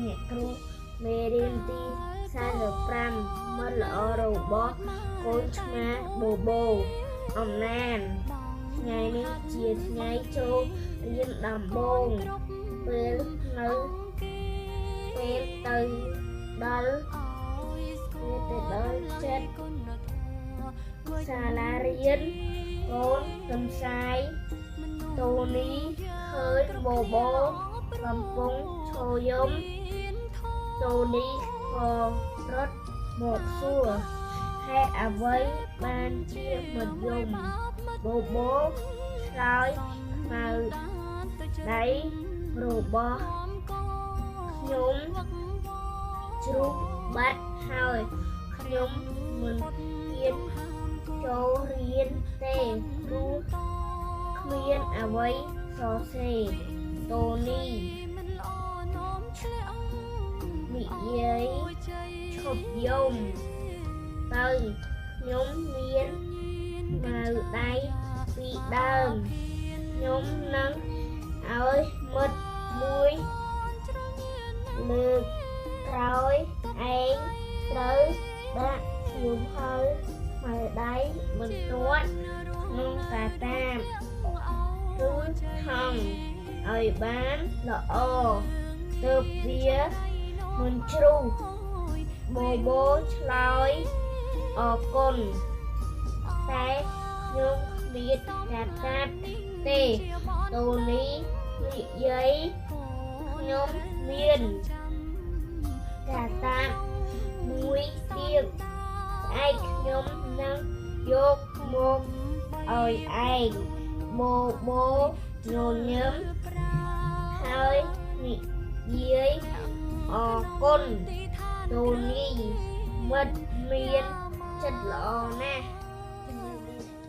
អ្នកគ្រូមេរៀនទី45មិត្តល្អរបស់កូនឆ្មាបូបូអំណានថ្ងៃនេះជាថ្ងៃចូលរៀនដំបូងពេលនៅពេលទៅដល់ពេលទៅដល់ចិត្តសាលារៀនកូនកឹមសាយតូនីឃើញបូបូកំពុងឈរយំតូនីក៏រត់មកសួរហេតុអ្វីបានជាមិនយំបូបូឆ្លើយខ្មៅដៃរបស់ខ្ញុំជ្រុះបាត់ហើយខ្ញុំមិនហ៊ានចូលរៀនទេព្រោះគ្មានអ្វីសរសេរតូនីនិយាយឈប់យំទៅខ្ញុំមានម៉ៅដៃពីរដើមខ្ញុំនឹងឲ្យមិត្តមួយលើកក្រោយឯងត្រូវដាក់សៀវភៅខ្មៅដៃបន្ទាត់ក្នុងកាតាបឬថង់ឲ្យបានល្អទើបវាមិនជ្រុះបូបូឆ្លើយអរគុណតែខ្ញុំគ្មានកាតាបទេតូនីនិយាយខ្ញុំមានកាតាបមួយទៀតស្អែកខ្ញុំនឹងយកមកឲ្យឯងបូបូញញឹមហើយនិយាយអរគុណតូនីមិត្តមានចិត្តល្អណាស់។